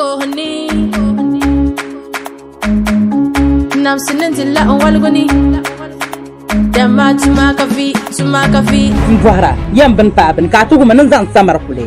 kohini Namsi ni di la n waligu ni Dama tuma ka vi, tuma ka vi. N bɔhira, yɛn bini paai bini ka a ti wum ni n zaŋ samari kuli.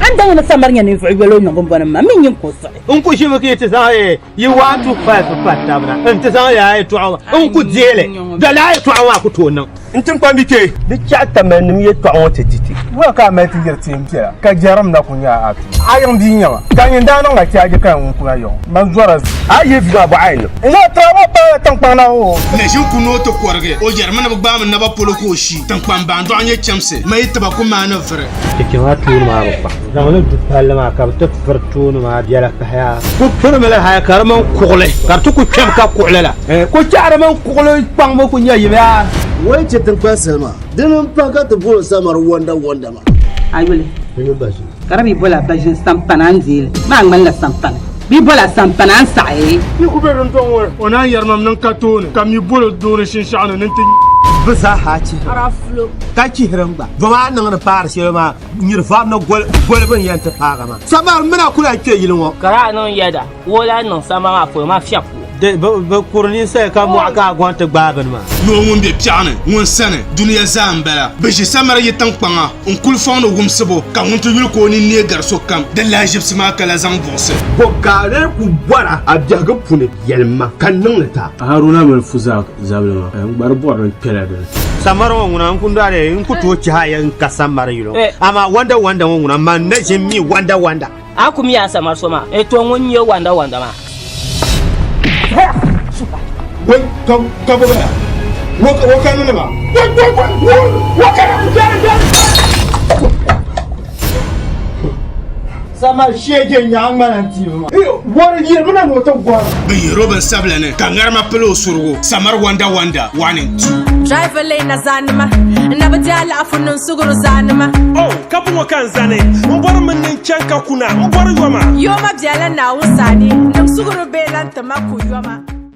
A ni daŋ ni samari nyɛ ninvuɣ yoli o niŋ bimbɔnim maa mi nyin ka o siɣi. N ku ʒimi ka yi ti zaŋ yi 1 2 5 pa tab na nti zaŋ ya yɛtɔɣa ŋɔ n ku deei li, lala yɛtɔɣa maa ku tooi niŋ. N tiŋkpan bi kpe. Di chɛɣu Tamalinim yɛtɔɣa ŋɔ ti di ti. Wula ka a mali ti yiri tiim piɛla, ka jɛrim na ku nyɛ a atu? A yiŋ bia n-nyɛ ma, ka nyin daa niŋ a chaaji ka n kuna yiŋ man zɔra. A yi vi maa bɔɣa yi niŋ. N yɛli ti a maa paala tiŋkpaŋ na o. Naʒin ku ni o ti kɔrigi, o yɛrimi ni bɛ gbaami naba polo ka o shi. Tiŋkpaŋ baandɔɣu nyɛ chɛmsi, ma yi tiba ku maani vuri. Cheche maa tooni maa bi kpa. Zaŋ li du palli maa ka bɛ ti firi tooni maa biɛla pahi a. Ku pirimi li hali ka di mini kuɣili ka di ti ku kpɛm ka kuɣili la. Ku chɛɣu di mini kuɣili kpaŋbu ku nyɛ yim yaa. Wai chɛ tiŋkpan salima, dini m-pahi ka ti booni samari wanda wanda maa. A yuli ka di bi boli a baʒini sampana a ni deei li maa ŋmanila sampani bɛ boli a sampana a ni saɣi. Yi ku be dundɔŋ ŋɔ ni, o naan yɛri ma niŋ ka tooni, ka mi bol o dooni shinshɛɣu ni ni nti. Bɛ zaa ha chihira ka chihiri n gba. Dama a niŋdi paari shɛli maa nyiri vari ni goli bɛ ni yɛn ti paagi maa. Samari mini a ku lahi kpe yili ŋɔ. Ka daa niŋ yɛda, ka o lahi niŋ sama maa polo maa fiɛb o. Bɛ kuri ninsal ka mɔɣu ka a gɔŋ ti gbaai bini maa. Noo ŋun be piɛɣu ni, ŋun sani, dunia zaa m-bala. Bɛ ʒi samari yi tiŋkpaŋa n-kuli fɔŋ ni wumsibu, ka ŋun ti yuli ka o nini neei gari sokam, di lahiʒibisi maa ka la zaŋ buɣisi. Bɔ ka a lee ku bɔra a biɛhigu puuni? Yɛlim ma, ka n niŋ li ti a. Haruna mini Fuzaak zabili maa, n gba di bɔri ni n kpɛla di ni. Samari ŋɔ ŋuna n ku dɔɣiri n ku tooi chihi a ya n ka samari yuli ŋɔ, amaa wanda wanda ŋɔ ŋuna man na ʒin mi wanda wanda. A ku mi a samari so maa, to ŋun n-nyɛ wanda wanda maa. Wai ka ka bɔ baya wo wo ka nini ma wai wai wai wo wo ka na jari jari. Samari sheege nyaŋ ŋmana n-tibi ma. Wari yirimi na ni o ti gɔri. Bɛ yihir o binsabila ni, ka ŋarima pili o surigu. Samari wanda wanda, 1 and 2. Driver lane na zanima, na bi di alaafo niŋ suguru zanima. Oh, ka buŋɔ ka n zani, m bɔri mi ni n chaŋ ka kuna, m bɔri yoma. Yoma biɛla Naawuni sani, niŋ suguru bee lan ti ma ku yoma.